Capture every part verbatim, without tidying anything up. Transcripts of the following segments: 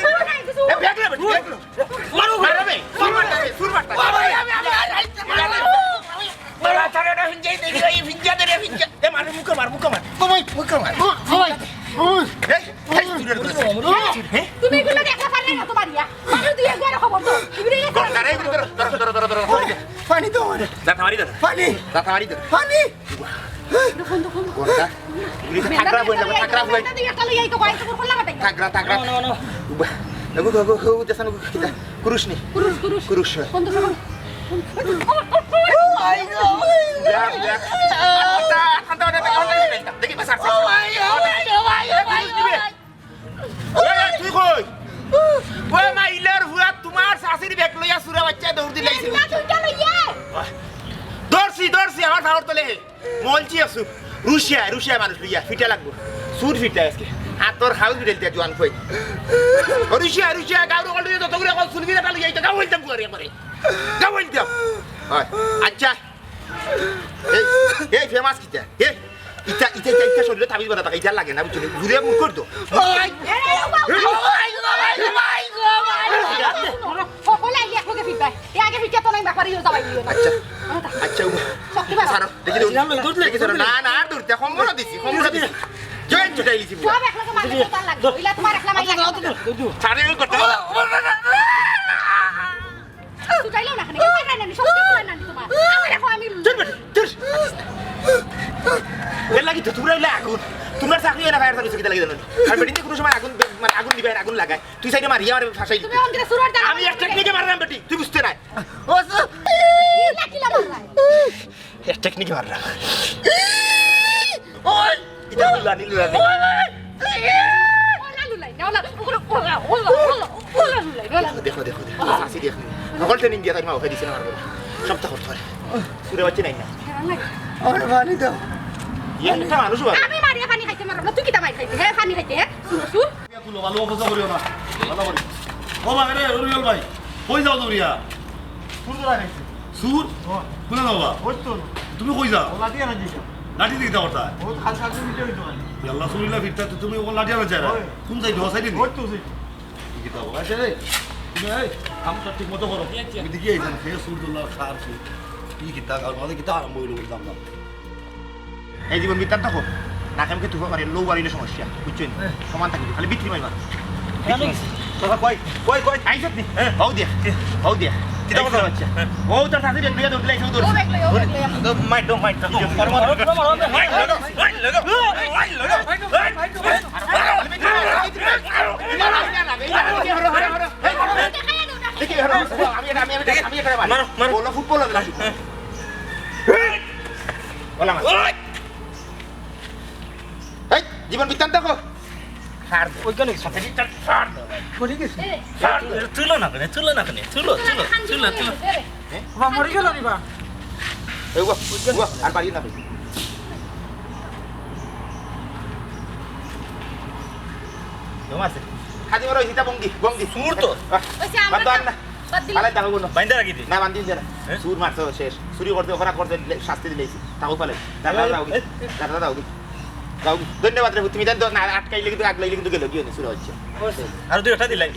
এ, ব্যাগ লো, ব্যাগ লো। মারো, মারো বে, সুর মারতা বে, সুর মারতা বে। বাবা, আমি, আমি, আমি, আমি, আমি, মারো, ছাড়ো, এটা ফিঞ্জা, এই দেখি, এই ফিঞ্জা দে রে, ফিঞ্জা। এ, মার, মুখে মার, মুখে মার। বাবা, মুখে মার। বাবা, বাবা। এই, এই, চুরের করে। হ্যাঁ? তুমি এগুলো দেখা পারলে না তোমার ইয়া। মানুষ দিয়ে একবার খবর দাও। এগুলো ইয়ে করো। ধরো, ধরো, ধরো, ধরো, ধরো, ধরো। পানি দাও আমারে। যা, থামারি ধর। পানি। যা, থামারি ধর। পানি। দেখুন, দেখুন, দেখুন। কোনটা? এগুলি তো থাকরা বই না, থাকরা বই। একটা লইয়া এই তো কয়েকটা করে করলাম এটা। থাকরা, থাকরা। না, না, না। উবা। দেখো, দেখো, দেখো, দেখো, দেখো, দেখো। কুরুশ নি? কুরুশ, কুরুশ। কুরুশ। কোন তো সময়? দেখ, দেখ। আচ্ছা, আচ্ছা, আচ্ছা, আচ্ছা, আচ্ছা, দেখি, বাস, আর ও ভাই, ও ভাই, ও ভাই, ও ভাই, ও ভাই। ওই, ওই, তুই কই? ওই মাইলার ফুয়া, তোমার শাশুড়ি ব্যাগ লইয়া চুরে বাচ্চা দৌড় দিলে আইছে। না, দুইটা লইয়া। ধরছি, ধরছি, আমার পাওর তলে। মলছি একশো। রুশিয়া, রুশিয়া মানুষ লইয়া, ফিটা লাগবো। চুর ফিটা আজকে। আর তোর হাউস ফিটাইল দিয়া জোয়ান কই। ও রুশিয়া, রুশিয়া, গাউর ওখান থেকে যতগুলো এখন চুল ফিটা লইয়া, এটা গাউ বলতাম কুয়ারি একবারে। গাউ বলতাম। হয়। আচ্ছা। এই, এই ফেমাস কিতা? এ? ইটা, ইটা, ইটা, ইটা শরীরে তাবিজ বাঁধা থাকে, ইটা লাগে না, বুঝছো? ঘুরে মুখ করতো। ওই! সকলে আইয়া একলগে ফিরবায়। এ আগে ফিরতে তো নাই, ব্যাপারে ইয়ে যাবাই দিও না। আচ্ছা। আচ্ছা, ও শক্তি বাড়াও। সারো, দেখি দৌড়। না, না, আর দৌড়তে, কম করে দিছি, কম করে দিছি। জয় উঠাই লিছি পুরা। সব একলা তো মারলে তো তার লাগবে। ইলা তোমার একলা মাইর লাগে না। ছাড়ে ওই কথা। ছুটাইলেও না কেনে, কেউ পারে না, সব কিছু পারে না তোমার। আমার এখন আমি চুপ বেটি, চুপ। এর লাগি তো তোমরা অইলে আগুন। তোমরা চাকরি অয় না, ফায়ার সার্ভিসে কিতা লাগি জানো নি? আর বেটিন্তে কুনু সময় আগুন, মানে, আগুন দিবায়, আগুন লাগায়। তুই সাইডে মারিয়া আমারে ফাঁসাই দিতে। তুমি অন্ধের সুরর দাঁড়া। আমি এক টেকনিকে মারলাম বেটি, তুই বুঝতে নাই। ও, কিলা কিলা মারলায়? এক টেকনিকে মারলাম। ওই, ইটা লুলানি, লুলানি। ওলা লুলাই, না, OLA, OLA, OLA, OLA, OLA, OLA লুলাই, ওলা। দেখো, দেখো, দেখো। আসি দেখো। নকল ট্রেনিং দিয়া তাই মা ওকে দিছে না আমার বাবা। সবটা করতে পারে। সুরে বাচ্চা নাই না। আমার পানি দাও। ইয়ে একটা মানুষ বাবা। আমি মারিয়া পানি খাইতে মারো না, তুই কিতা মাইর খাইতে? হ্যাঁ, পানি খাইতে, হ্যাঁ? সুর, সুর। তুলো, ভালো অবস্থা করিও না। ভালো করি। ও বাবা রে, রুবেল ভাই, কই যাও দৌড়িয়া? সুর ধরা খাইছে। সুর? ও। কোনে যাও বা? ওই তো। তুমি কই যাও? ও লাঠি আনা দিছে। লাঠি দিয়ে দাও ওটা। ও তো খালি খালি মিটে হইতো খালি। ইয়াল্লা, সুরিলা ফিরতা তো তুমি ও লাঠি আনা চাই না। ওই। কোন সাইডে? ও সাইডে নি? ওই তো, ওই। কি কিতা বাবা? আচ্ছা রে, তুমি এই, কামটা ঠিক মতো করো। আমি দেখি এই জান, খেয়ে সুর ধরলা, খার সুর। কি কিতা, আর মানে কিতা আরম্ভ হইলো বলতাম না। এই জীবন বিদ্যান থাকো, না কেমকে তুফা মারে, লো বাড়িলে সমস্যা, বুঝছো নি? হ্যাঁ। সমান থাকি, খালি বিক্রি মাইবা। হ্যাঁ, আমি গেছি। বাবা, কই, কই, কই? আইছত নি? হ্যাঁ। হউ দিয়া, হউ দিয়া। কিতা কথা হচ্ছে? হ্যাঁ। ও তার সাথে বেগ লইয়া দৌড় দিলে, এসে দৌড়। ও বেগ লইয়া, ও বেগ লইয়া। দৌড়, মার, দৌড়, মার, দৌড়। মার, মার, মার, মার, মার। দেখি, হরো, হরো, হরো। এই, হরো, হরো, হরো। আমি এটা, আমি এটা, আমি এটা মারি। মারো, মারো। বলো, ফুটবল হবে না। হ্যাঁ। বলো, মারো। ওই! এই, জীবন বৃত্তান্ত কো? ছাড় দে। ওইখানে গেছে। ছাড় দে। পড়ে গেছে। ছাড় দে। তুলো না কেনে, তুলো না কেনে, তুলো, তুলো, তুলো, তুলো। বাবা, মরে গেল রে বা। এই, উবা, উবা, আর পারি না। দম আছে। খাদি মরো, হিতা বঙ্গি, বঙ্গি। সুর তো। আহ, ওই যে আমরা বাদ দাও, আর না। বাদ দিলে। আলাই তাহবো না। বাইন্দা রাখি দে। না, বান্দি দে না। হ্যাঁ? সুর মারছে, শেষ। চুরি করতে, অপরাধ করতে, লে-, শাস্তি দিলে। তাও পালে। দাদা, এই, দাও কি? এই, এই। দাদা, দাও কি? দাও কি? ধন্যবাদ রে, তুমি জানো না, আটকাইলে কিন্তু, আগলাইলে কিন্তু গেল, গিয়ে নে, চুরি হচ্ছে। আর দুই একটা দিলাই।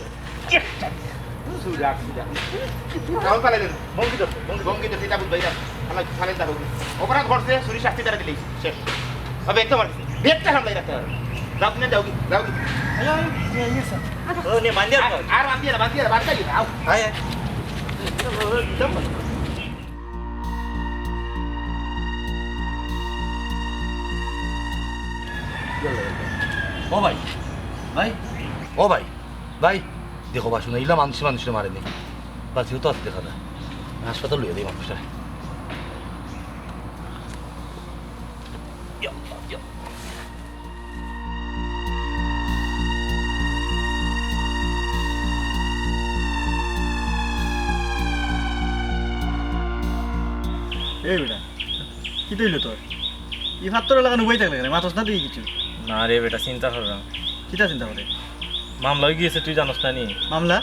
সুজা, সুজা। তাও পালে রে। বঙ্গি ধরছে, বঙ্গি। বঙ্গি ধরছে, এটা বুঝবাই না। খালা, খালেন দাও কি? অপরাধ করছে, চুরি শাস্তি তারা দিলেই। শেষ। ও, ব্যাগ তো আমার কাছে। ব্যাগটা সামলাই রাখতে পারো। যাও, তুমি যাও কি? যাও কি? আরে, আরে, ইয়ে, ইয়ে, স্যার। ও, নে, বান্ধিয়া আর, রাখো। আর বান্ধিয়া না, বান্ধিয়া না, বান্ধিয়া না, আও। আয়, আয়। ও ভাই, ভাই, ও ভাই, ভাই, দেখো বা, শুনো, ইলা মানুষে মানুষরে মারে নি। বাঁচিও তো আছে দেখা যায়। হাসপাতাল লইয়া দেই মানুষটা। এই বেটা, কিতা অইলো তোর? ই ফাত্তর এলাকা নুবাই থাকলে কেনে? মাতস না তুই কিছু? না রে বেটা, চিন্তা করলাম। কিতা চিন্তা করে? মামলা অই গেছে, তুই জানোস না নি? মামলা?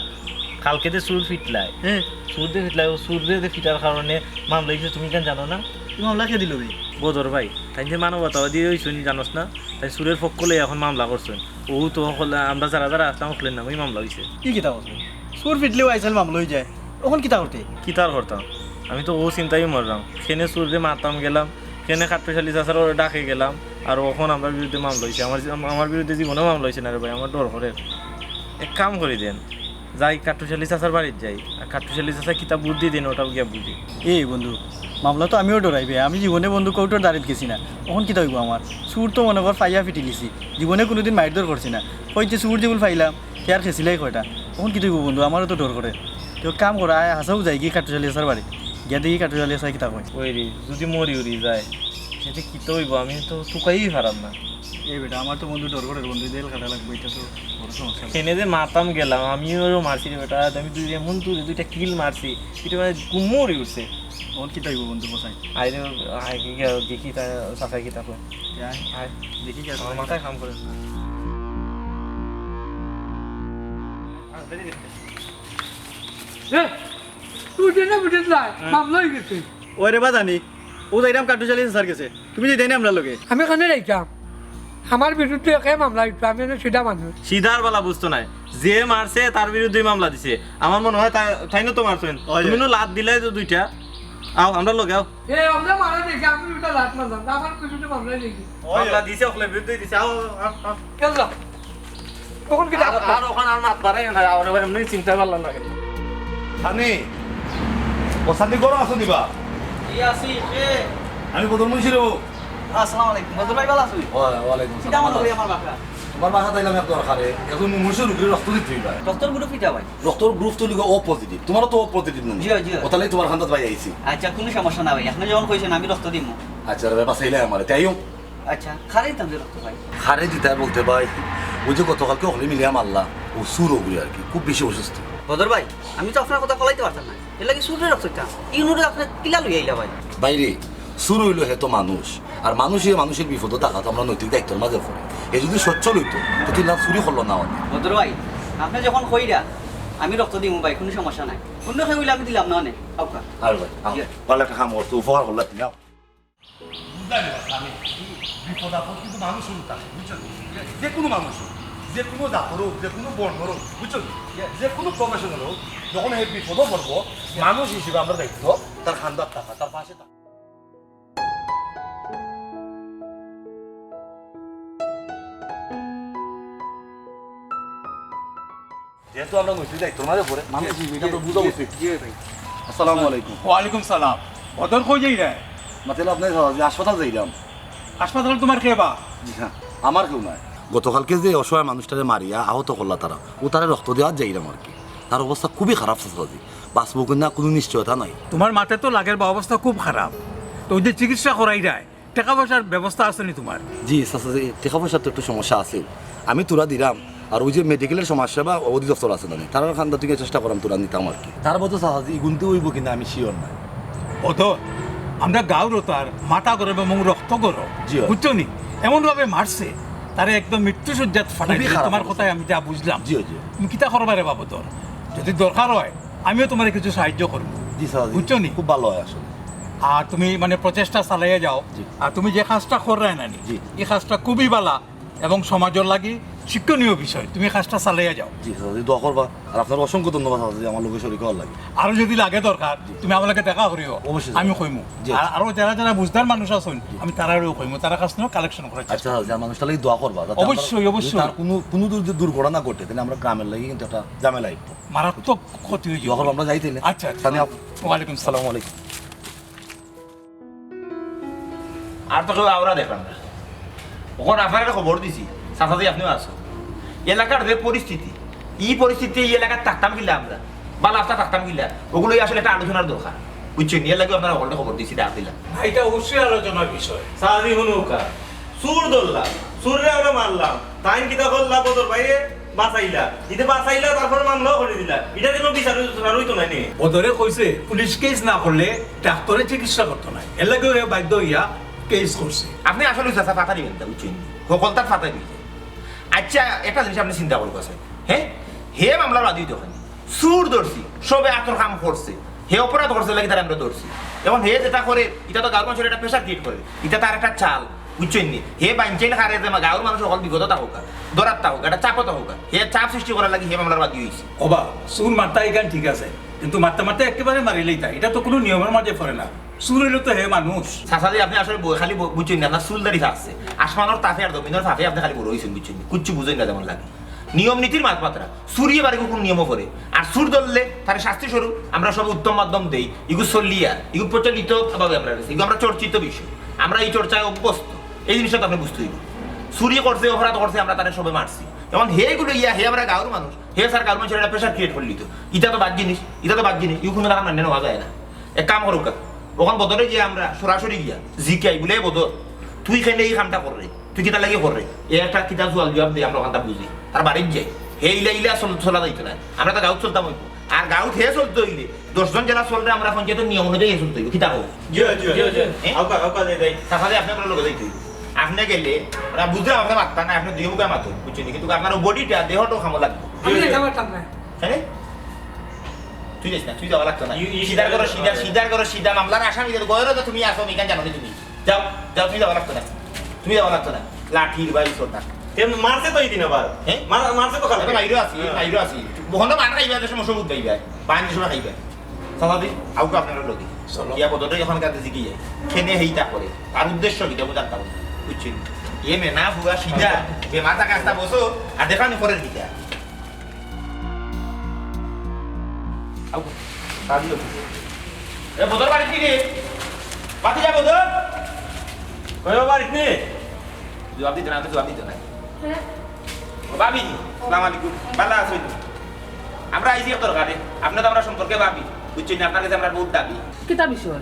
কালকে যে চুর ফিটলায়, হ্যাঁ। চুর যে ফিটলায়, ও চুর যে, যে ফিটার কারণে মামলা অই গেছে, তুমি কেন জানো না? ই মামলা কে দিল বে? বদর ভাই, তাইন যে মানবতাবাদী অইছইন, জানোস না? তাইন চুরের পক্ষ লইয়া এখন মামলা করছইন। ও তো হকলে, আমরা যারা যারা আছলাম, হকলের নামেই মামলা অইছে। ই কিতা করছে? চুর ফিটলেও আইসাল মামলা অই যায়, অখন কিতা করতে? কিতা আর করতাম, আমি তো ও চিন্তায় মরলাম। কেনে চুররে মারতাম গেলাম, কেনে কাট্টুশ আলী চাচার ওরে ডাকে গেলাম, আর অখন আমরার বিরুদ্ধে মামলা অইছে। আমার, আমার বিরুদ্ধে জীবনেও মামলা অইছে না রে ভাই, আমার ডর করের। এক কাম করি দেন, যাই কাট্টুশ আলী চাচার বাড়িত যাই, আর কাট্টুশ আলী চাচা কিতা বুদ্ধি দেন ওটাও গিয়া বুঝি। এই বন্ধু, মামলা তো আমিও ডরাই বে, আমি জীবনে বন্ধু কোর্টর দাঁড়িত গেছি না, অখন কিতা অইবো আমার? চুর তো মনে কর ফাইয়া ফিটিলিছি, জীবনে কুনুদিন মাইরধর করছি না, কইতে চুর যেবুল ফাইলাম, তে আর খেছিলাই কয়টা? অখন কিতা অইবো বন্ধু, আমারও তো ডর করে। তে কাম কর, আয় হাছাউ যাইগি কাট্টুশ আলী চাচার বাড়িত। গিয়া দেখি কাট্টুশ আলী চাচায় কিতা কয়। ওই রে, যুদি মরি উরি যায়, সেটা কিতা অইবো? আমি তো তুকাইয়া পারাম না। এই বেটা, আমার তো বন্ধু ডর করে বন্ধু, জেল খাটা লাগবো, ইটা তো বড় সমস্যা। কেনে যে মারতাম গেলাম, আমিও মারছি রে বেটা, আমি দুই, এমন দুই, দুইটা কিল মারছি, ইটা মানে ঘুম মরি উঠছে। অখন কিতা অইবো বন্ধু, কোথায়? আয় রে, আয় কি গিয়া দেখি তা, চাচায় কিতা কয়। আয়। আয়। দেখি কি আছে। আমার মাথায় কাম করে না। এ, তুই জেনে বুঝিস না, হ্যাঁ। মামলা অই গেছে। ওরে বা জানি, ও যাইরাম কাট্টুশ আলী চাচার গেছে। তুমি যাইতায় নি আমরার লগে? আমি কেনে যাইতাম? আমার বিরুদ্ধে একে মামলা দিত, আমি এনে সিধা মানুষ। সিধার বালা বুঝতো নায়। যে মারছে তার বিরুদ্ধেই মামলা দিছে। আমার মনে হয় তা-, তাইনও তো মারছইন। ওই যে। তুমি নু লাত দিলায় তো দুইটা। আও, আমরার লগে আও। এ, আমরা মারা দেখি, আমি উল্টা লাত মারলাম, আমার পিছনে মামলা দেখি। মামলা দিছে, অকলে বিরুদ্ধে দিছে, আও, আও, আও। কেন যাও? তখন কি আর, ডাকো? আর ওখান আর মাত বাড়াই না, আর এবার এমনি চিন্তা করলাম না কেন। সানি, ও সানি, ঘরো আছো নি বা? জি আছি, কে? আমি বদর মুন্সি রে। আসসালামু আলাইকুম। বদর ভাই, ভালা আছো? ওয়া-, ওয়ালাইকুম কিতা সালাম। মনে করি আমার বাসা? তোমার বাসা তাইলাম এক দরকারে। এখন মুমূর্ষু রোগীর রক্ত দিতে হইবা। রক্তর গ্রুপ কিতা ভাই? রক্তর গ্রুপ তো লিখো ও পজিটিভ। তোমারও তো ও পজিটিভ না? জি, জি। ও তাহলে তোমার খান্দাত ভাই আইছি। আচ্ছা, কোনো সমস্যা না ভাই। আপনি যখন কইছেন আমি রক্ত দিমু। আচ্ছা রে ভাই, বাঁচাইলে আমারে। তাইও আচ্ছা, খারে দিতাম যে রক্ত ভাই। খারে দিতায় বলতে ভাই, ওই যে গতকালকে হকলে মিলিয়া মারলা, ও চুর ওগুলি আর কি, খুব বেশি অসুস্থ। বদর ভাই, আমি তো আপনার কথা ফলাইতে পারতাম না। এর লাগি চুররে রক্ত দিতাম। ইনুরে আপনি কিলা লইয়া আইলা ভাই? বাইরে, চুর হইলো হে তো মানুষ। আর মানুষ হইয়া মানুষের বিপদও থাকা তো আমরা নৈতিক দায়িত্বর মাঝে পড়ে। এ যদি সচ্ছল হইতো, তো তিন লাখ চুরি করলো না অনেক। বদর ভাই, আপনি যখন কইরা, আমি রক্ত দিমু ভাই, কোনো সমস্যা নাই। অন্য কেউ হইলে আমি দিলাম না অনেক। আউকা। আর ভাই, আও। জি। ভালো একটা কাম করছো, উপকার করলা তুমি, আও। বুঝলাম এবার আমি। বিপদ আপদ কিন্তু মানুষ শুরু থাকে, বুঝছো নি? যে কোনো মানুষ হোক, যে কোনো জাতর হোক, যে কোনো বর্ণর হোক, বুঝছো নি? যে কোনো প্রফেশনাল হোক, যখন এই বিপদও পড়বো, মানুষ হিসেবে আমরা দায়িত্ব তার খান্দাত থাকা, তার পাশে থাকা। যেহেতু আমরা নৈতিক দায়িত্বর মাঝে পড়ে, মানুষ জি, হিসেবে এটা তো জি, বুঝা জি, উচিত। জি ভাই। আসসালামু আলাইকুম। ওয়ালাইকুম সালাম। বদর কই যাইরা? মাতিলে আপনি যে হাসপাতাল যাইলাম। হাসপাতাল তোমার কে বা? জি হ্যাঁ, আমার কেউ নাই। গতকালকে যে অসহায় মানুষটারে মারিয়া আহত করলা তারা, ও তারা রক্ত দেওয়ার যাইলাম আর কি। তার অবস্থা খুবই খারাপ চাচাজি, বাঁচবো কি না কোনো নিশ্চয়তা নাই। তোমার মাতে তো লাগের বা অবস্থা খুব খারাপ, তো ওই যে চিকিৎসা করাইরায়, টেকা পয়সার ব্যবস্থা আছে নি তোমার? জি চাচাজি, টেকা পয়সার তো একটু সমস্যা আছে। আমি থুড়া দিলাম, আর ওই যে মেডিকেলের সমাজসেবা অধিদপ্তর আছে না, তারার খান্দা থেকে চেষ্টা করাম থুড়া নিতাম আর কি। তার মতো চাচাজি ইগুনতে হইব কিনা আমি শিওর নাই। অত আমরা গাঁওর তার মাথা গরম এবং রক্ত গরম, জি, হয়। বুঝছো নি? এমন ভাবে মারছে, তারে একদম মৃত্যু শয্যাত ফাটাই খুবই দিছে। খারাপ তোমার অবস্থা। কথায় আমি যা বুঝলাম। জি, জি। তুমি কিতা করবা রে বাবু তোর? যদি দরকার হয়, আমিও তোমার কিছু সাহায্য করবো। জি, চাচাজি। বুঝছো নি? খুব ভালো হয় আসলে। আর তুমি মানে প্রচেষ্টা চালাইয়া যাও। জি। আর তুমি যে কাজটা কররায় না নি, জি। এই কাজটা খুবই ভালা এবং সমাজর লাগি শিক্ষণীয় বিষয়। তুমি কাজটা চালাইয়া যাও। জি, চাচাজি, দোয়া করবা। আর আপনার অসংখ্য ধন্যবাদ, চাচাজি, আমার লগে শরীক হওয়ার লাগি। আরো যদি লাগে দরকার, জি। তুমি আমার লগে দেখা করিও, অবশ্যই, আমি চাচাজি। কইমু। জি, আর আচ্ছা। আরো যারা যারা বুঝদার মানুষ আছেন, জি। আমি তারারেও কইমু, তারা কাছ থেকে কালেকশন করার চেষ্টা আচ্ছা, চাচাজি, আমার মানুষটা লাগি দোয়া করবা, যাতে অবশ্যই, আমরা অবশ্যই। যদি তার কোনো, কোনো দূর, দুর্ঘটনা ঘটে, তাহলে আমরা গ্রামের লাগি কিন্তু একটা ঝামেলা হইতো। মারাত্মক ক্ষতি হয়ে যাবে। দোয়া করবা, আমরা যাই তাইলে। আচ্ছা, আচ্ছা। তাহলে আপ-, ওয়ালাইকুম সালাম। আসসালামু আলাইকুম। আর তো কেউ আওরা দেখলাম না। ওখানে আপনার একটা খবর দিছি, চাচাজি আপনিও আছো। এলাকার যে পরিস্থিতি, এই পরিস্থিতিতে এই এলাকাত থাকতাম কিলা আমরা, বা লাস্টটা থাকতাম কিলা, ওগুলোই আসলে একটা আলোচনার দরকার, বুঝছেন নি? এর লাগি আপনার হকলটা খবর দিছি, ডাক দিলাম। না, এটা অবশ্যই আলোচনার বিষয়। চাচাজি হুনুকা, চুর ধরলাম, চুররে আমরা মারলাম, তাইন কিতা করলা, বদর ভাইরে বাঁচাইলা, ইতে বাঁচাইলা, তারপরে মামলাও করি দিলা, এটা কোনো বিচার বিচার হইতো না নি? বদরে কইছে পুলিশ কেস না করলে ডাক্তারে চিকিৎসা করতো না, এর লাগি ওরে বাধ্য হইয়া কেস করছে। আপনি আসলে চাচা পাতা দিবেন না, বুঝছেন নি? হকলতার পাতা দিবেন। আচ্ছা, একটা জিনিস আপনি চিন্তা করুক আছে, হ্যাঁ, হে মামলার বাদী হইতো কেনে? চুর ধরছি, সবে আতর কাম করছে, হে অপরাধ করছে লাগি তারা আমরা ধরছি। এখন হে যেটা করে, এটা তো গাঁওর মানুষের একটা প্রেশার ক্রিয়েট করে, এটা তার একটা চাল, বুঝছেন নি? হে বানচাইল খারে যে মা-, গাঁওর মানুষ হকল বিপদে থাকুক, ধরাত থাকুক, একটা চাপে থাকুক, হে চাপ সৃষ্টি করার লাগি হে মামলার বাদী হইছে। ওবা, চুর মারতা ইখান ঠিক আছে, কিন্তু মারতে মারতে একেবারে মারিলেই তাই, এটা তো কোনো নিয়মের মাঝে পড়ে না। চুর হইলে তো হে মানুষ। চাচাজি, আপনি আসলে ব-, খালি ব-, বুঝছেন না, আপনার চুলদারি থাকছে। আসমানর তাপে আর জমিনর তাপে আপনি খালি বড় হইছেন, বুঝছেন নি? কিচ্ছু বুঝেন না যেমন লাগে। নিয়ম নীতির মাত মাত্রা। চুরিয়ে বাড়ি কোন নিয়মও করে। আর চুর ধরলে তার শাস্তি স্বরূপ আমরা সব উত্তম মধ্যম দেই। ইগু চল্লিয়া, ইগু প্রচলিত ভাবে আমরা গেছি। ইগু আমরা চর্চিত বিষয়। আমরা এই চর্চায় অভ্যস্ত। এই জিনিসটা তো আপনি বুঝতে হইব। চুরি করছে, অপরাধ করছে, আমরা তারা সবে মারছি। এখন হে এগুলো ইয়া, হে আমরা গাঁওর মানুষ। হে স্যার গাঁওর মানুষের একটা প্রেশার ক্রিয়েট করলি তো। ইটা তো বাদ জিনিস, ইটা তো বাদ জিনিস। ইউ কোনো তারা মানে নেওয়া যায় না। এক কাম করুক, ওখান বদরে গিয়া আমরা সরাসরি গিয়া জিকাই বলে, "বদর, তুই কেনে এই কামটা কররে? তুই কিতা লাগি কররে?" এ একটা কিতা জুয়াল জবাব দেয়, আমরা ওখানটা বুঝি। তার বাড়িত যাই, হে ইলা ইলা চল-, চলা যাইতো না। আমরা তো গাঁওত চলতাম হইব। আর গাঁওত হে চলতে হইলে দশ জন জেলা চলরে আমরা পঞ্চায়েতের নিয়ম অনুযায়ী হে চলতে হইব। কিতা হোক? জি, জি, জি, জি। হ্যাঁ? আউকা, আউকা, যাই, যাই। তাহলে আপনি আপনার লোকে যাইতে হইব। আপনি গেলে, ওরা বুঝে আপনি মাততা না, আপনি দুই মুখে মাতো, বুঝছেন নি? কিন্তু আপনার বডিটা, দেহটাও খামো লাগবে। আমি জি, জি। এটা মারতাম না। হ্যাঁ? তুই যাস না, তুই যাওয়া লাগতো না। ই-, ই-, সিধার করো, সিধা, সিধার করো, সিধা। মামলার আসামি যে গয়রো তো তুমি আসো, আমি এখানে জানো নি তুমি। যাও, যাও, তুমি যাওয়া লাগতো না। তুমি যাওয়া লাগতো না। লাঠির বাই সরদার। তে মারছে তো এই দিন আবার। হ্যাঁ? মার-, মারছে তো কালকে। এখন বাইরে আছি, হ্যাঁ। বাইরে আছি। বহন তো মার খাইবা, যে সময় সবুজ পাইবা। পানি সময় খাইবা। বাবা, আউকা আপনারা লগে। চলো। ইয়া বদরে এখন কাছে জিগি যায়। কেনে হেইটা করে। তার উদ্দেশ্য কিতা বুঝান তার? বুঝছেন? এ মেনা ফুয়া সিধা, বে মাথা কাস্তা বসো, আর দেখানি করেন কিতা? আউকা, তাড়াতাড়ি। এ বদর বাড়িত নি রে? বাতি যা বদর। কই ও বাড়িত নি? জবাব দিত না, আপনি জবাব দিত না। হ্যাঁ। ও ভাবি, আসসালামু আলাইকুম। ভালা আছইন? আমরা আইছি এক দরকারে। আপনি তো আমরা সম্পর্কে ভাবি। বুঝছেন না, আপনার কাছে আমরা বহুত দাবি। কিতা বিষয়?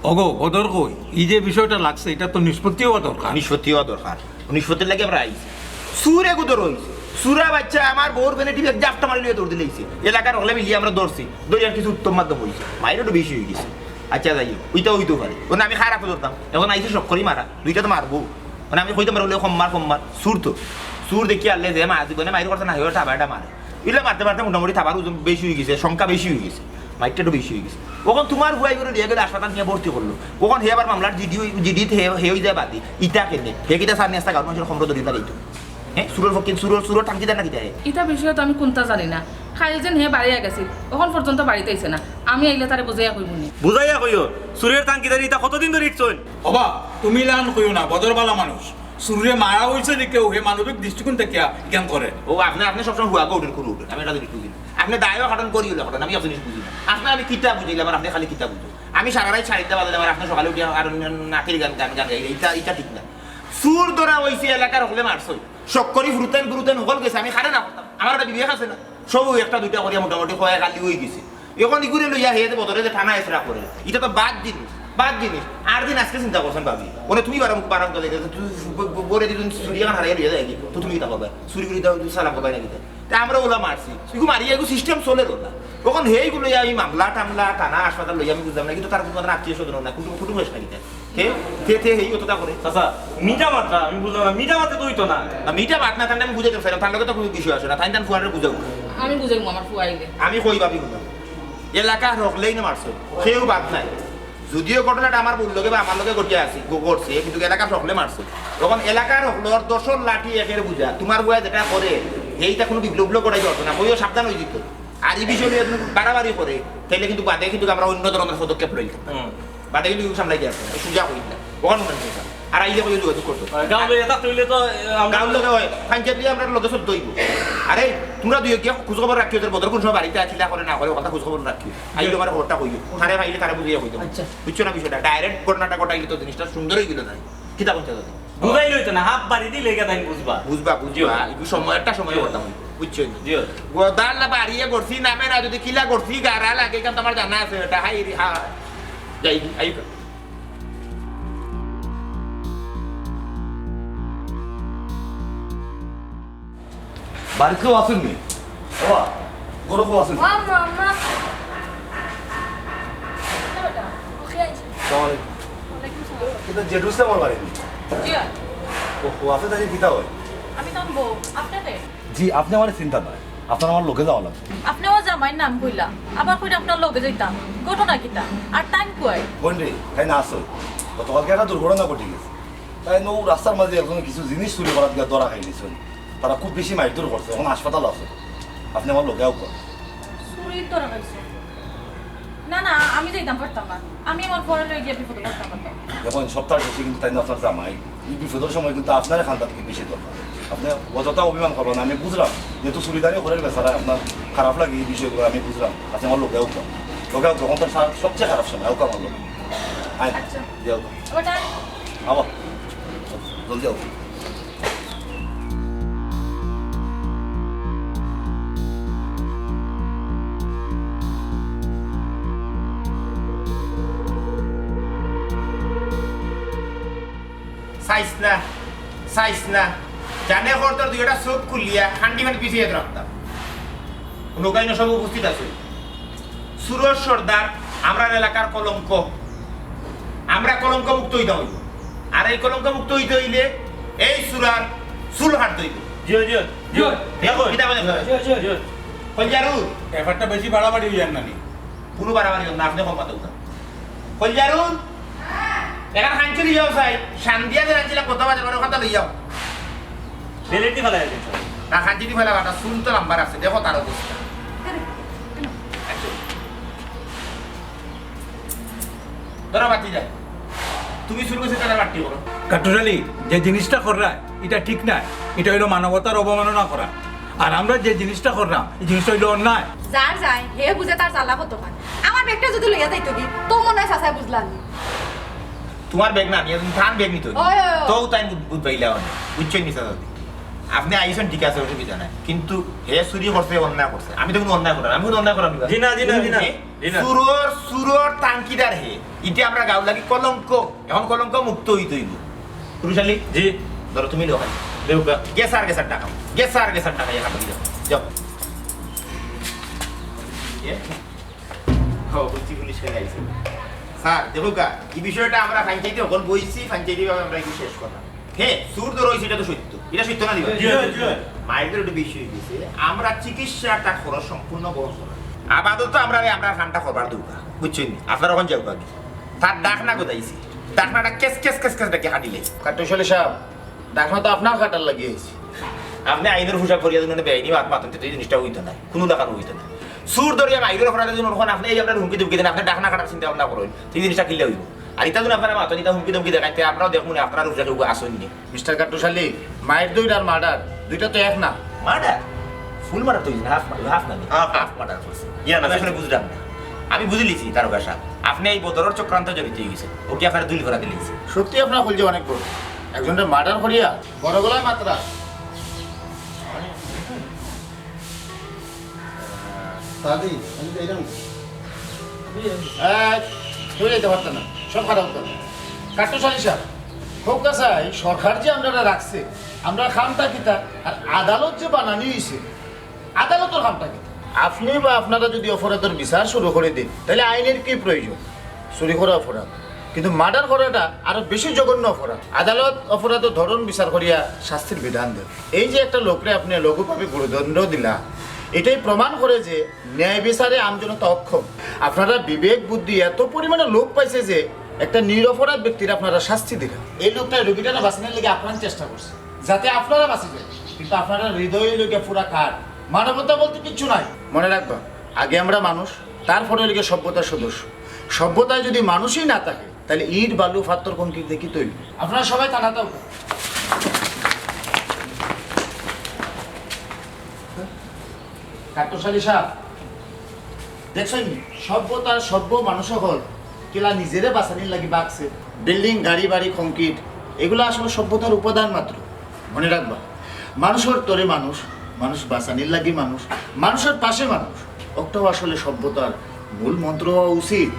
ওগো, বদর কই? এই যে বিষয়টা লাগছে, এটা তো নিষ্পত্তি হওয়া দরকার। নিষ্পত্তি হওয়া দরকার। নিষ্পত্তির লাগি আমরা আইছি। চুর এগু ধরো অইছে। চুরা বাচ্চা আমার বউর বেনেটি এক জাপটা মারি লইয়া দৌড় দিলাইছে। এলাকার হকলে মিলিয়া আমরা ধরছি। ধরিয়ার কিছু উত্তম মাধ্যম অইছে। মাইর একটু বেশি অই গেছে। আচ্ছা, যাই হোক, ওইটা অইতেও পারে। ওনা আমি খারাপ ধরতাম। এখন আইছে সব করি মারা। দুইটা তো মারবো। মানে আমি কইতাম পারি, "ওলে কম মার, কম মার।" চুর তো। চুর দেখি আনলে যে মা জীবনে মাইর করছে না, হেও টাবা এটা মারে। ইলা মারতে মারতে মোটামুটি থাবার ওজন বেশি অই গেছে, সংখ্যা বেশি অই গেছে। মাইরটা একটু বেশি অই গেছে। অখন তুমার ফুয়াই করে নিয়া গেলে হাসপাতাল নিয়া ভর্তি করলো। অখন হে আবার মামলার জিডি অই-, জিডিত হে, হে অই যায় বাদী। ইতা কেনে? হে কিতা সার নিয়ে আসতা গাঁওর মানুষের খমর ধরি লাগাইতো? হ্যাঁ? চুরর ফকির, চুরর, চুরর টাঙ্কি দেন না কিতা হে? ইতা বিষয়ে তো আমি কুন্তা জানি না। কাইল যেন হে বাড়িয়া গেছিল, অখন পর্যন্ত বাড়িত আইছে না। আমি আইলে তারে বুঝাইয়া কইমু নে। বুঝাইয়া কইও, চুরর টাঙ্কি দেন ইতা কতদিন ধরি ইটছইন? ওবা, তুমি ইলান কইও না, বদর বালা মানুষ। চুররে মারা অইছে নি কেউ, হে মানবিক দৃষ্টিকোণ থাকিয়া ইখান করে। ও, আপনে, আপনে সবসময় হুয়াগো উঠেন, কুরু উঠেন। আমি এটা জিনিস বুঝি না। আপনে দায়ও কাটন করি হইলে কাটন, আমি এক জিনিস বুঝি না। আপনে আমি কিতা বুঝাইলাম আর আপনে খালি কিতা বুঝো। আমি সারা রাইত সাড়িটা বাজাইলাম আর আপনে সকালে উঠিয়া আর নাতির গান, গান, গান গাইলে, ইটা, ইটা ঠিক না। চুর ধরা অইছে, এলাকার হকলে মারছইন। সকরি ফুরুতেন, ফুরুতেন হকল গেছে, আমি কারে না করতাম। আমার একটা বিবেক আছে না? সব একটা দুইটা করিয়া মোটামুটি কয়েক আলি অই গেছে। অখন ইগুরে লইয়া হে যে বদরে যে টানা হেচড়া করে, ইটা তো বাদ জিনিস, বাদ জিনিস। আর দিন আজকে চিন্তা করছেন ভাবি, ওনে তুমি বারো মুখ বারো মুখ গেলে গেলে, তুই ব-, ব-, বরে দিন চুরি এখন হারাই লইয়া যায় কি? তো তুমি কিতা করবে? চুরি করে দাও, তুই সালাম করবে না কিতা? তা আমরা ওলা মারছি, ইগু মারিয়া ইগু সিস্টেম চলে ওলা। অখন হেইগুলো লইয়া এই মামলা টামলা টানা হাসপাতাল লইয়া আমি বুঝলাম না, কিন্তু তার কোনো আত্মীয় স্বজন না, কুটুম, কুটুম হয়েছে না কিতা? হে, তে, তে, হেই অতটা করে। চাচা, মিঠা মাত না, আমি বুঝলাম না, মিঠা মাতে তো অইতো না। না, মিঠা মাত না, তাহলে আমি বুঝাইতাম চাইলাম, তার লগে তো কোনো বিষয় আসে না, তাইন তান ফুয়ারে বুঝাও। আমি বুঝাইমু আমার ফুয়া আইলে। আমি কই ভাবি বুঝাও। এলাকার হকলেই না মারছে, কেউ বাদ নাই। যদিও ঘটনাটা আমার বউর লগে বা আমার লগে ঘটিয়া আছে, ঘ-, ঘটছে, কিন্তু এলাকার হকলে মারছে। অখন এলাকার হকলর দশর লাঠি একের বুঝা, তুমার ফুয়া যেটা করে, হেইটা কোনো বিপ্লব উপ্লব করাই পারতো না, কইও সাবধান অই দিত। আর এই বিষয় নিয়ে যদি বাড়াবাড়ি করে, তাইলে কিন্তু বাদে কিন্তু আমরা অন্য ধরনের পদক্ষেপ লইতাম। হুম। বাদে কিন্তু সামলাই দিয়া আছে, সুজা কই না। অখন মনে হয় আর আইলে কইও যোগাযোগ করতো। আর গাঁও লইয়া থাকতে হইলে তো, আহ, আমরা গাঁও লগে হয়, পঞ্চায়েত লইয়া আমরা লগে সব দইব। আরে, তোমরা দুই গিয়া খোঁজ খবর রাখিও, তোর বদর কোন সময় বাড়িতে আছিলা করে না করে, কথা খোঁজ খবর রাখিও। আইলে আমার খবরটা কইও। তারে পাইলে তারে বুঝিয়া কইতো। আচ্ছা। বুঝছো না বিষয়টা? ডাইরেক্ট ঘটনাটা ঘটাইলে তো জিনিসটা সুন্দর অই গেল না। কিতা কইছো দাদা? বুঝাই লইতো না, হাফ বাড়ি দিলে গিয়া তাই বুঝবা। বুঝবা, বুঝবা। জিও। একটু সময়, একটা সময় জিও। করতাম। বুঝছো নি? জিও। গদাল্লা বাড়িয়ে করছি, নামে না যদি কিলা করছি, গারা লাগে, এখান তো আমার জানা আছে, এটা হাই রে, হা। যাই, আই। বাড়িত কেউ আছইন নি? বাবা, ঘরো কেউ আছইন নি? ও আম্মা, আম্মা। আসসালামু আলাইকুম। এটা জেঠু ইসলাম আমার বাড়ি নি? জি। ও, ও, আপনে তাইলে কিতা অয়? আমি তান বউ। আপনে কে? জি, আপনে আমারে চিনতা নায়। আপনার আমার লগে যাওয়া লাগবো। আপনে আমার জামাইর নাম কইলা, আবার কইরা আপনার লগে যাইতাম। ঘটনা কিতা? আর তাইন কই? বোন রে, তাইন আছইন। গতকালকে একটা দুর্ঘটনা ঘটি গেছে। তাইন অউ রাস্তার মাঝে একজনে কিছু জিনিস চুরি করাত গিয়া ধরা খাই গেছইন। তারা খুব বেশি মাইরধর করছে, অখন হাসপাতালো আছে। আপনে আমার লগে আউক্কা। চুরির ধরা খাইছে? না, না, আমি যাইতাম পারতাম না। আমি আমার ফুয়ারে লইয়া গিয়া বিপদো পড়তাম পারতাম। দেখইন, সপ্তাহ শেষে কিন্তু তাইন আপনার জামাই। এই বিপদর সময় কিন্তু আপনারে কান্দাত বেশি দরকার। আপনে অযথা অভিমান করবা না, আমি বুঝলাম। যেহেতু চুরিদারি করের বেচারা, আপনার খারাপ লাগে এই বিষয়গুলো, আমি বুঝলাম। আপনে আমার লগে আউক্কা। লগে আউক্কা, অখন তো সা-, সবচেয়ে খারাপ সময়, আউক্কা আমার লগে। আয়, আচ্ছা। যাও। আবার ডাক। আবার। জলদি আও। চাইস না, চাইস না। জানে কর তোর দুইটা চোখ খুলিয়া খান্ডি খান্ডি পিছিয়ে রাখতাম। নৌকায় সব উপস্থিত আছে। সুরজ সর্দার, আমরার এলাকার কলঙ্ক। আমরা কলঙ্ক মুক্ত অইতাম অইব। আর এই কলঙ্ক মুক্ত অইতে অইলে এই চুরার চুল কাটতে অইব। জিও, জিও, জিও। দেখো। কিতা বলে? জিও, জিও, জিও। কইলারু। ব্যাপারটা বেশি বাড়াবাড়ি অইয়ার না নি? কোনো বাড়াবাড়ি অইয়ার না, আপনে কম মাতউক্কা। কইলারু। এখান হাঞ্চুরি যাও চাই, শান্দিয়া যে রাখছিলা কত বাজে করে কথা লইয়াও। বেলেটি ফেলা গেছে। না, হাঞ্চুরি ফেলা বাটা, শুন তো নাম্বার আছে, দেখো তার অবস্থা। আচ্ছা। তুমি চুর করছো, তারা বাট্টি করো। কাট্টুশালী, যে জিনিসটা কররা, ইটা ঠিক নায়। ইটা অইলো মানবতার অবমাননা করা। আর আমরা যে জিনিসটা কররাম, ই জিনিসটা অইলো অন্যায়। যার যায়, হে বুঝে তার জ্বালা কতখান। আমার ব্যাগটা যদি লইয়া যাইতো কি, তো মনে হয় চাচায় বুঝলাম নি। তোমার ব্যাগ না, আমি এখন তান ব্যাগ নিতে হইব। ওই, ওই, ওই। তো তাই বুঝ-, বুঝবাইলা অনে। বুঝছইন নি চাচা? আপনে আইছইন ঠিক আছে, অসুবিধা নাই। কিন্তু হে চুরি করছে, অন্যায় করছে। আমি তো কুনু অন্যায় করলাম, আমি কুনু অন্যায় করলাম নি। জি না, জি না, জি না। জি? জি না। চুরর, চুরর তাংকিদার হে। ইটা আমরা গাঁওর লাগি কলঙ্ক। এখন কলঙ্ক মুক্ত অইতে অইব। পুরুষালী? জি। ধরো তুমি লোক। দেউকা। গেছার গেছার টাকা। গেছার গেছার টাকা, ইয়া কাটা দিও। যাও। এ? ও, বুঝছি, পুলিশ কেন আইছে? স্যার, দেখো গা, এই বিষয়টা আমরা পঞ্চায়েতে অখন বইছি, পঞ্চায়েতে ভাবে আমরা একটু শেষ করলাম। হে, চুর ধরো হইছে, ইটা তো সত্য। ইটা সত্য না দিবা? জি, জি। মাইরর একটু বেশি অই গেছে। আমরা চিকিৎসা তার খরচ সম্পূর্ণ বহন করলাম। আপাতত আমরা, আমরা কামটা করবার দেউকা। বুঝছইন নি? আপনারা অখন যাউকা। তার ডাকনা গজাইছে। ডাকনাটা কেস কেস কেস কেস ডাকি কাটিলে। কাট্টুশালী সাব, ডাকনা তো আপনার কাটার লাগি আইছি। আপনে আইনর পোশাক পরিয়া যদি বেআইনি মাত মাতইন, তে এই জিনিসটা অইতো নায়, কুনু লাখান অইতো নায়। চুর ধরিয়া মাইরর অপরাধে যদি অখন আপনে এই আপনার হুমকি ধমকি দেইন, আপনে ডাকনা কাটার চিন্তা ভাবনা করইন, তে এই জিনিসটা কিলা অইব? আর ইতা যদি আপনারা মাতইন, ইতা হুমকি ধমকি দেখাইন, তে আমরাও দেখমু নি আপনারার উপরে কেউ আছইন নি। মিস্টার কাট্টুশালী, মাইর ধইর আর মার্ডার, দুইটা তো এক না। মার্ডার? ফুল মার্ডার তো অইছে না, হাফ মার্ডার, হাফ না নি? হাফ। হাফ মার্ডার করছে। ইয়া, না, আমি আসলে বুঝলাম না। আমি বুঝিলিছি, দারোগা সাব। আপনে এই বদরর চক্রান্তে জড়িত অই গেছইন। ওকে আপনারে দুইল করা দিলিছি। সত্যি আপনার কলজা অনেক বড়। একজনরে মার্ডার করিয়া বড় গলায় মাতরা। দাদি, আমি যাইরাম। এই, কেউ যাইতে পারতা না, সব খারাপ কথা। কাট্টুশালী সাব, কউক্কা চাই, সরকার যে আমরারে রাখছে, আমরার কামটা কিতা? আর আদালত যে বানানি অইছে, আদালতর কামটা কিতা? আপনে বা আপনারা যদি অপরাধর বিচার শুরু করি দেইন, তাইলে আইনর কি প্রয়োজন? চুরি করা অপরাধ, কিন্তু মার্ডার করাটা আরো বেশি জঘন্য অপরাধ। আদালত অপরাধর ধরন বিচার করিয়া শাস্তির বিধান দেয়। এই যে একটা লোকরে আপনে লঘুভাবে গুরুদণ্ড দিলা, এটাই প্রমাণ করে যে ন্যায় বিচারে আমজনতা অক্ষম। আপনারার বিবেক বুদ্ধি এত পরিমাণে লোপ পাইছে যে একটা নিরপরাধ ব্যক্তিরে আপনারা শাস্তি দিলা। এই লোকটা রোগীটারে বাঁচানির লাগি আপ্রাণ চেষ্টা করছে, যাতে আপনারা বাঁচি যাইন, কিন্তু আপনারার হৃদয় অইলো গিয়া পুরা কাঠ, মানবতা বলতে কিচ্ছু নাই। মনে রাখবা, আগে আমরা মানুষ, তারপরে অইলো গিয়া সভ্যতার সদস্য। সভ্যতায় যদি মানুষই না থাকে, তাইলে ইট, বালু, পাথর, কংক্রিট দিয়া কিতা অইবো? আপনারা সবাই থানাত আউক্কা। কাট্টুশালী সাব, দেখছইন নি? সভ্যতার সভ্য মানুষ অকল কিলা নিজেরে বাঁচানির লাগি বাঁচছে। বিল্ডিং, গাড়ি, বাড়ি, কংক্রিট, এগুলা আসলে সভ্যতার উপাদান মাত্র। মনে রাখবা, মানুষর তরে মানুষ, মানুষ বাঁচানির লাগি মানুষ, মানুষর পাশে মানুষ, অটাউ আসলে সভ্যতার মূল মন্ত্র অওয়া উচিত।